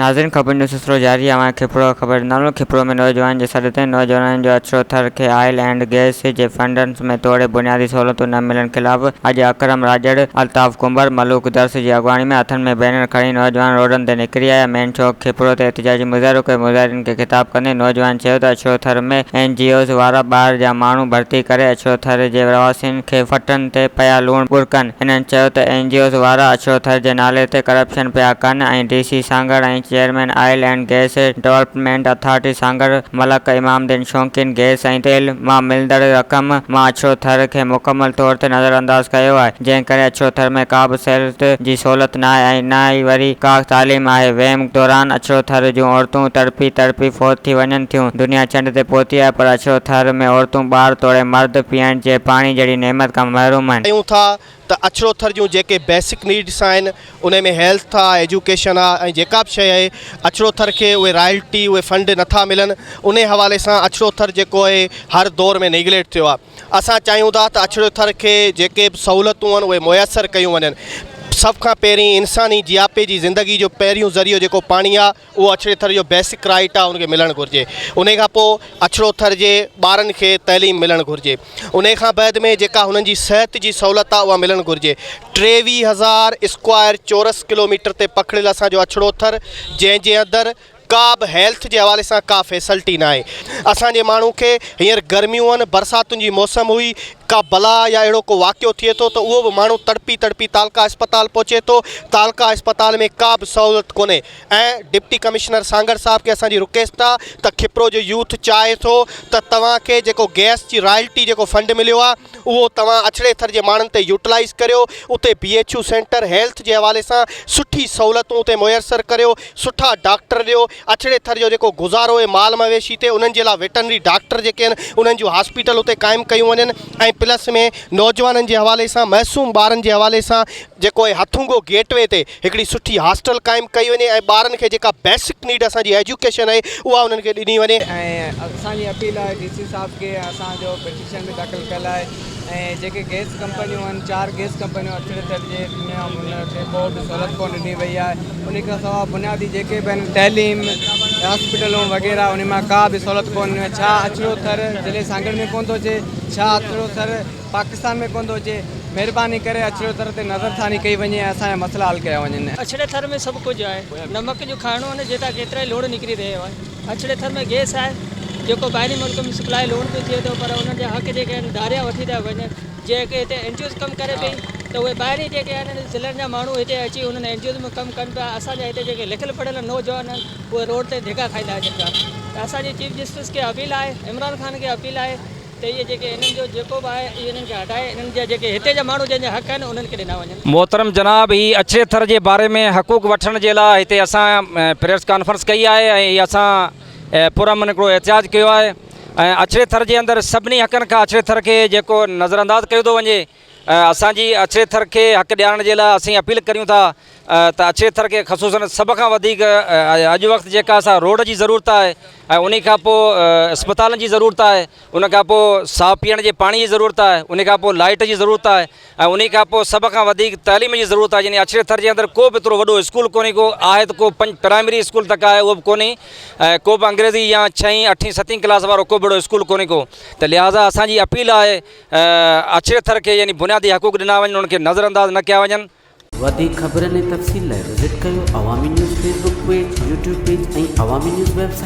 ناظرين خبرن جو سلسلو جاري آهي اوهان کي کپرو خبر ڏيندالون کپرو ۾ نوجوانن جي سڏ تي نوجوانن جو اڇڙو ٿر کي آئل اينڊ گئس جي فنڊن ۾ توڙي بنيادي سهولتون نه ملڻ خلاف اڄ اڪرم راڄڙ، الطاف ڪنڀر، ملوڪ درس جي اڳواڻي ۾ هٿن ۾ بينر کڻي نوجوان روڊن تي نڪري آيا مين چوڪ کپرو تي احتجاجي مظاهرو ڪيو مظاهرين کي خطاب ڪندي نوجوانن چيو ته اڇڙو ٿر ۾ اين جي اوز وارا ٻاهر جا ماڻهو ڀرتي ڪري اڇڙو ٿر جي رهواسين کي ڦٽن تي پيا لوڻ ٻرڪن هنن چيو ته اين جي اوز وارا اڇڙو ٿر جي نالي تي ڪرپشن پيا ڪن ۽ D C Sanghar ۽ chairman oil and gas development authority Sanghar Malik Imam Uddin Shauqeen gas ۽ تيل مان ملندڙ رقم مان اڇڙو ٿر کي مڪمل طور تي نظرانداز ڪيو آهي جنهن ڪري اڇڙو ٿر ۾ ڪا به صحت جي سهولت ناهي ۽ نه ئي وري ڪا تعليم آهي ويم دوران اڇڙو ٿر جون عورتون تڙپي تڙپي فوت ٿي وڃن ٿيون دنيا چنڊ تي پهتي آهي پر اڇڙو ٿر ۾ عورتون ٻار توڙي مرد پيئڻ جي پاڻي جهڙي نعمت کان محروم آهن. چاهيون ٿا ته اڇڙو ٿر جون جيڪي بيسڪ نيڊس آهن انهي ۾ هيلٿ آ ايجوڪيشن آ ۽ جيڪا به شيء آهي اڇڙو ٿر کي اهي رائلٽي اهي فنڊ نٿا ملن انهي حوالي سان اڇڙو ٿر جيڪو آهي هر دور ۾ نيگليٽ ٿيو آ اسان چاهيون ٿا ته اڇڙو ٿر کي جيڪي به سهولتون آهن اهي ميسر ڪيون وڃن سڀ کان پهرين انساني جياپي جي زندگي جو پهريون ذريعو جيڪو پاڻي آ اهو اڇڙي ٿر جو بيسڪ رائيٽ آهي ان کي ملڻ گهرجي انهي کان پوء اڇڙو ٿر جي ٻارن کي تعليم ملڻ گهرجي انهي کان بعد ۾ جيڪا هنن جي صحت جي سهولت آهي اها ملڻ گهرجي 23 هزار اسڪوائر چورس ڪلوميٽر تي پکڙيل اسان جو اڇڙو ٿر جنهن جي اندر ڪا به هيلٿ جي حوالي سان ڪا فيسلٽي ناهي اسان جي ماڻهو کي هينئر گرميون آهن برساتن جي موسم هئي ڪا بلا يا اهڙو ڪو واقعو ٿئي ٿو ته اهو به ماڻهو تڙپي تڙپي تعلقه اسپتال پهچي ٿو، تعلقه اسپتال ۾ ڪا به سهولت ڪونهي ۽ ڊپٽي ڪمشنر سانگهڙ صاحب کي اسان جي رڪويسٽ آ ته کپرو جو يوٿ چاهي ٿو ته توهان کي جيڪو گئس جي رائلٽي جيڪو فنڊ مليو آ اهو توهان اڇڙي ٿر جي ماڻهن تي يوٽلائيز ڪريو اتي B H U centre health جي حوالي سان سٺي سهولتون اتي ميسر ڪريو سٺا ڊاڪٽر ڏيو اڇڙي ٿر جو جيڪو گذارو اهي مال مويشي تي انهن جي لاء ويٽرنري ڊاڪٽر جيڪي آهن انهن جون هاسپيٽل اتي قائم ڪيون وڃن ۽ پلس ۾ نوجوانن جي حوالي سان معصوم ٻارن جي حوالي سان جيڪو اهي هٿونگو گيٽ وي تي هڪڙي سٺي هاسٽل قائم ڪئي وڃي ۽ ٻارن کي جيڪا بيسڪ نيڊ اسان جي ايجوڪيشن آهي اها انهن کي ڏني وڃي. ۽ اسان جي اپيل آهي ڊي سي صاحب کي اسان جو پٽيشن به داخل ڪيل آهي ۽ جيڪي گئس ڪمپنيون آهن چار گئس ڪمپنيون اڇڙي ٿر جي ۾ ان کي ڪو به سهولت ڪونه ڏني وئي آهي ان کان سواء بنيادي جيڪي به آهن تعليم هاسپيٽلون وغيره ان مان ڪا به سهولت ڪونه ڏني وئي ڇا اڇڙو ٿر ضلعي سانگهڙ ۾ ڪونه ٿو اچي ڇا اڇڙو ٿر پاڪستان ۾ ڪونه ٿو اچي مهرباني ڪري اڇڙو ٿر تي نظر ثاني ڪئي وڃي ۽ اسان جا مسئلا حل ڪيا وڃن. اڇڙي ٿر ۾ سڀ ڪجهه آهي نمڪ جو کائڻو آهي جتان ڪيترائي لوڙ نڪري رهيو آهي اڇڙي ٿر ۾ گئس آهي جيڪو ٻاهرين ملڪ ۾ سپلاء لوڻ به ٿئي ٿو پر انهن جا حق جيڪي آهن ڌاريا وٺي ٿا وڃن جيڪي هتي اين جي اوز ڪم ڪري پئي ته اهي ٻاهرين جيڪي آهن ضلعن جا ماڻهو هتي اچي انهن اين جي اوز ۾ ڪم ڪن پيا اسان جا هتي جيڪي لکيل پڙهيل نوجوان آهن اهي روڊ تي ڌڪا کائيندا اچن پيا ته اسان جي چيف جسٽس کي اپيل آهي عمران خان کي اپيل آهي ته اهي جيڪي انهن جو جيڪو به آهي اهي انهن کي هٽائي انهن جا جيڪي هتي جا ماڻهو جنهن جا حق آهن انهن کي ڏنا وڃن. محترم جناب هي اڇي ٿر جي باري ۾ حقوق وٺڻ جي لاء هتي اسان پريس ڪانفرنس ڪئي آهي ۽ هي اسان پرامن هڪڙو احتجاج ڪيو آهي ۽ اڇڙي ٿر جي اندر سڀني حقن کان اڇڙي ٿر کي جيڪو نظر انداز ڪيو ٿو وڃي اسان جي اڇڙي ٿر کي حق ڏيارڻ جي لاء اسين اپيل ڪريون ٿا ته اڇڙي ٿر کي خصوصن سڀ کان وڌيڪ اڄ وقت جيڪا اسان روڊ جي ضرورت آهي ۽ انهي کان پوء اسپتالن جي ضرورت آهي ان کان پوء صاف پيئڻ جي پاڻي جي ضرورت آهي ان کان پوء لائٽ جي ضرورت آهي ۽ انهي کان پوء سڀ کان وڌيڪ تعليم جي ضرورت آهي يعني اڇڙي ٿر جي اندر ڪو به ايترو وڏو اسڪول ڪونهي ڪو آهي ته ڪو پنج پرائمري اسڪول تڪ آهي اهو به ڪونهي ۽ ڪو به انگريزي يا ڇهين اٺين ستين ڪلاس وارو ڪو به اهڙو اسڪول ڪونهي ڪو ته لهٰذا اسان جي اپيل آهي اڇڙي ٿر کي يعني بنيادي حقوق ڏنا وڃن انهن کي نظر انداز نه ڪيا وڃن. وڌيڪ خبرن ۽ تفصيل لاء وزٽ ڪيو Awami news Facebook page, YouTube page ۽ Awami news website.